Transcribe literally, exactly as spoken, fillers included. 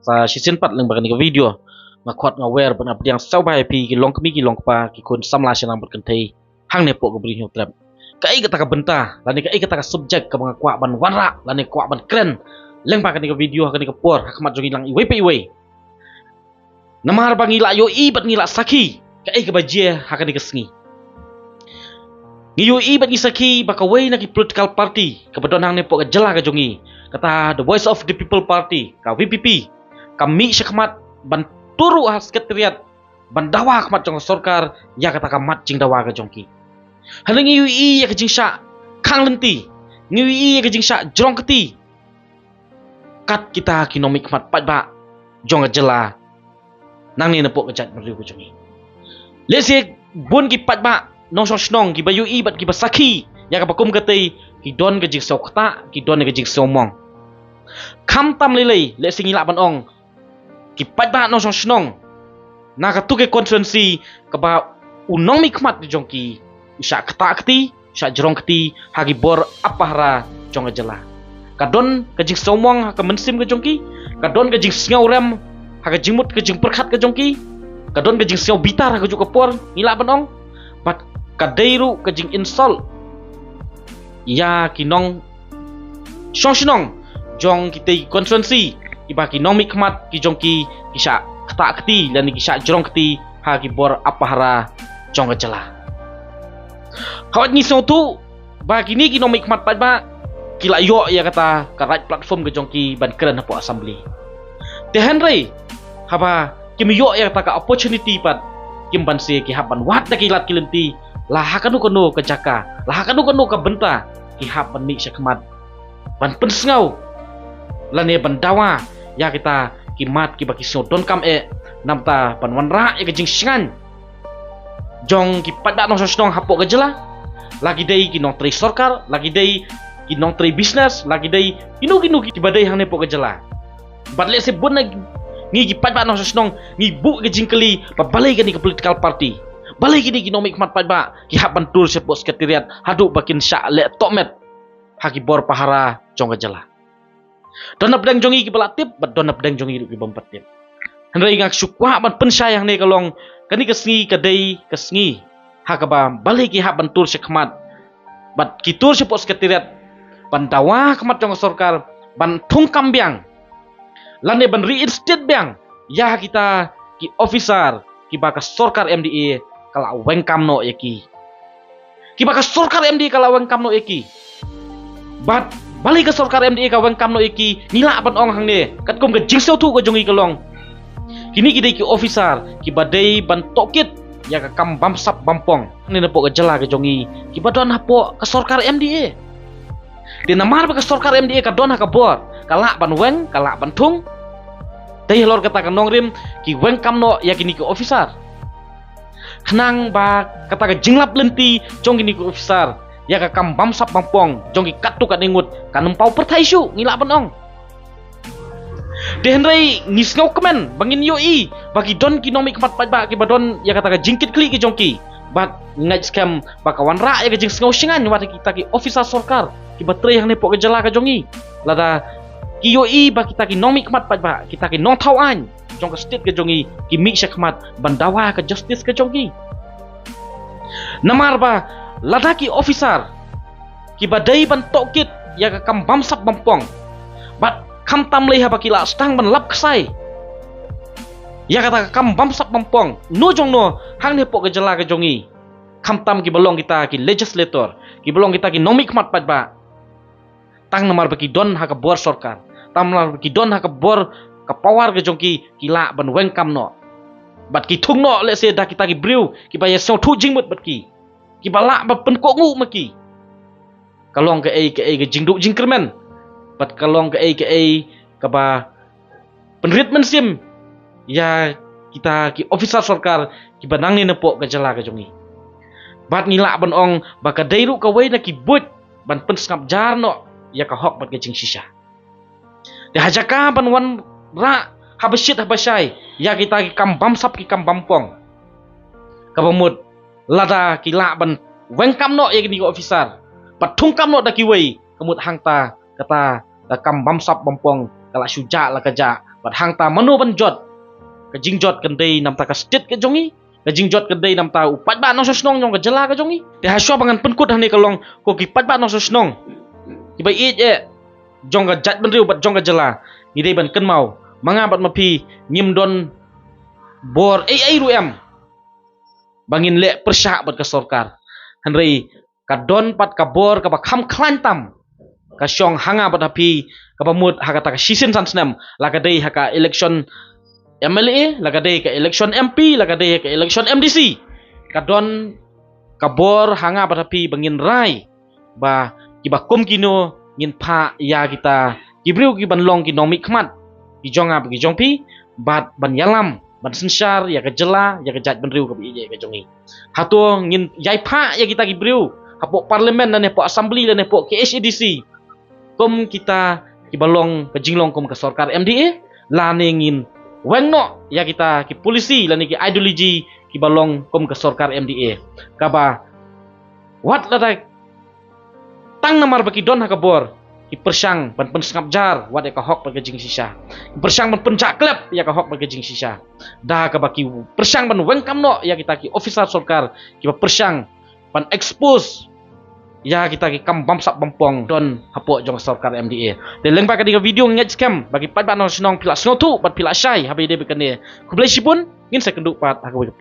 Kata shisien pat lyngba kane ka video nga khot nga wer ban ap diang sawbai phi ki long kmie ki long kpa ki khun samla shnong bad kynthei hangne hapoh ka Bri Hynñiewtrep. Kaei kata ka bynta lane kaei kata ka subject kaba nga kwah ban wanrah lane kwah ban kren lyngba kane ka video ha kane ka por ha khmat jong ngi lang iwei pa iwei. Namar ba ngi la ïohi bad ngi la sakhi kaei kaba jia ha kane ka sngi. Ngi ïohi bad ngi sakhi ba kawei na ki political party kaba don hangne hapoh ka jylla ka jong ngi, kata The Voice of the People Party, ka V P P, ka mih shakhmat ban tur ruh ha secretariat ban dawa ha khmat jong ka sorkar ïa kata ka mat jingdawa ka jong ki. Hynrei ngi ïohi ïa ka jingshah khang lynti, ngi ïohi ïa ka jingshah jrong kti kat kita ki nongmihkhmat paidbah jong ka jylla nangne napoh ka jaitbynriew ka jong ngi. Lehse bun ki paidbah nongshong shnong kiba ïohi bad kiba sakhi ïa kaba kum katei ki don ka jingsngewkta, ki don ka jingsngewmong. Khamtam lei lei lehse ngi lah ban ong ki paidbah nongshong shnong na katu ka constituency kaba u nongmihkhmat jong ki u shah kta kti, u shah jrong kti ha ki bor ap pahara jong ka jylla. Ka don ka jingsngewmong ha ka mynsiem ka jong ki, ka don ka jingsngewrem ha ka jingmut ka jingpyrkhat ka jong ki, ka don ka jingsngewbitar ha kajuh ka por, ngi lah ban ong. Bad ka dei ruh ka jinginsult ïa ki nongshong shnong jong kitei ki constituency kiba ki nongmihkhmat ki jong ki ki shah kta kti lane ki shah jrong kti ha ki bor ap pahara jong ka jylla. Hawai ngi sngewthuh ba kine ki nongmihkhmat paidbah ki la ïoh ïa kata ka right platform ka jong ki ban kren hapoh assembly. Te hynrei haba kim ïoh ïa kata ka opportunity pat kim banse ki hap ban wad da ki lad ki lynti la ha kano kano ka jaka, la ha kano kano ka bynta ki hap ban mih shakhmat ban pynsngew lane ban dawa ïa kita ki mat kiba ki sngew donkam eh namar ban wanrah ïa ka jingshngaiñ jong ki paidbah nongshong shnong hapoh ka jylla. La ki dei ki nongtrei sorkar, la ki dei ki nongtrei business, la ki dei kino kino kiba dei hangne hapoh ka jylla. Bad lehse bun na ngi ki paidbah nongshong shnong ngi buh ka jingkylli ba balei kane ka political party, balei kine ki nongmihkhmat paidbah ki hap ban tur shapoh secretariat haduh ba kin shah leh tohmet ha ki bor pahara jong ka jylla. Don napdeng jong ngi kiba la tip bad don napdeng jong ngi ruh ki bym pat tip. Hynrei nga shu kwah ban pynshai hangne ka long kane ka sngi ka dei ka sngi ha kaba balei ki hap ban tur shakhmat bad ki tur shapoh secretariat ban dawa ha khmat jong ka sorkar ban thungkam biang lane ban reinstate biang ïa kita ki officer kiba ka sorkar M D A ka la weng kam noh ïa ki. Kiba ka sorkar M D A ka la weng kam noh ïa ki. Bad balei ka sorkar M D A ka weng kam noh ïa ki, ngi lah ban ong hangne katkum ka jingsngewthuh ka jong ngi ka long, kine ki dei ki officer kiba dei ban tohkit ïa ka kam bamsap bampong hangne napoh ka jylla ka jong ngi kiba don hapoh ka sorkar M D A. Te namar ba ka sorkar M D A ka don ha ka bor, ka lah ban weng, ka lah ban thung. Te halor kata ka nongrim ki weng kam noh ïa kine ki officer. Khnang ba kata ka jinglap lynti jong kine ki officer ïa ka kam bamsap bampong jong ki katto katne ngut kan ym paw pyrthei shuh, ngi lah ban ong. Te hynrei ngi sngewkmen ba ngin ïohi ba ki don ki nongmihkhmat paidbah kiba don ïa kata ka jingkitkhlieh ki jong ki. Bad ngi ngeit skhem ba ka wanrah ïa ka jingsngew shngaiñ wat kita ki officer sorkar kiba trei hangne hapoh ka jylla ka jong ngi. Lada ki ïohi ba kita ki nongmihkhmat paidbah, kita ki nongthaw aiñ jong ka state ka jong ngi ki mih shakhmat ban dawa ka justice ka jong ngi. Namar ba lada ki officer kiba dei ban tohkit ïa ka kam bamsap bampong bad khamtam lei haba ki la sdang ban lap ksai ïa kata ka kam bamsap bampong, no jong no hangne hapoh ka jylla ka jong ngi, khamtam kiba long kita ki legislator, kiba long kita ki nongmihkhmat paidbah, tang namar ba ki don ha ka bor sorkar, tang namar ba ki don ha ka bor ka power ka jong ki, ki lah ban weng kam noh bad ki thung noh lehse da kita ki briew kiba ïasngewthuh jingmut bad ki, kiba lah ban pynkohnguh ma ki. Ka long kaei kaei ka jingduh jingkyrmen bad ka long kaei kaei kaba pynrit mynsiem ïa kita ki officer sorkar kiba nangne napoh ka jylla ka jong ngi. Bad ngi lah ban ong ba ka dei ruh kawei na ki buit ban pynsngap jar noh ïa ka hok bad ka jingshisha. Te ha jaka ban wanrah haba shit haba shai ïa kita ki kam bamsap ki kam bampong, kaba mut lada ki lah ban weng kam noh ïa kine ki officer bad thung kam noh da kiwei, ka mut hangta kata ka kam bamsap bampong ka la shu jah la ka jah Bad hangta mano ban jot? Ka jingjot kan dei namta ka state ka jong ngi. Ka jingjot kan dei namta u paidbah nongshong shnong jong ka jylla ka jong ngi. Te hashwa ba ngan pynkut hangne ka long, ko ki paidbah nongshong shnong, kiba ïeit eh jong ka jaitbynriew bad jong ka jylla, ngi dei ban kynmaw, ma nga bad ma phi ngim don bor ei ei ruh em ba ngin leh pyrshah bad ka sorkar. Hynrei ka don pat ka bor kaba kham khlaiñ tam ka shong ha nga bad ha phi, kaba mut ha kata ka shisien san snem, la ka dei ha ka election M L A, la ka dei ka election M P, la ka dei ka election M D C. Ka don ka bor ha nga bad ha phi ba ngin rai ba kiba kum kino ngin phah ïa kita ki briew ki ban long ki nongmihkhmat ki jong nga bad ki jong phi, bad ban ïalam, ban synshar ïa ka jylla, ïa ka jaitbynriew kaba ïeit ka jong ngi. Hato ngin ïai phah ïa kita ki briew hapoh parliament lane hapoh assembly lane hapoh K H A D C kum kita kiba long ka jinglong kum ka sorkar M D A, lane ngin weng noh ïa kita ki policy lane ki ideology kiba long kum ka sorkar M D A, kaba wat lada tang namar ba ki don ha ka bor, ki pyrshang ban pynsngap jar wat ïa ka hok bad ka jingshisha, ki pyrshang ban pynjah klep ïa ka hok bad ka jingshisha, da kaba ki pyrshang ban weng kam noh ïa kita ki officer sorkar kiba pyrshang ban expose ïa kita ki kam bamsap bampong don hapoh jong ka sorkar M D A. Te lyngba kane ka video nga ngeit skhem ba ki paidbah nongshong shnong phi la sngewthuh bad phi la shai haba ïadei bad kane. Khublei shibun, ngin sa ïakynduh pat ha kawei ka por.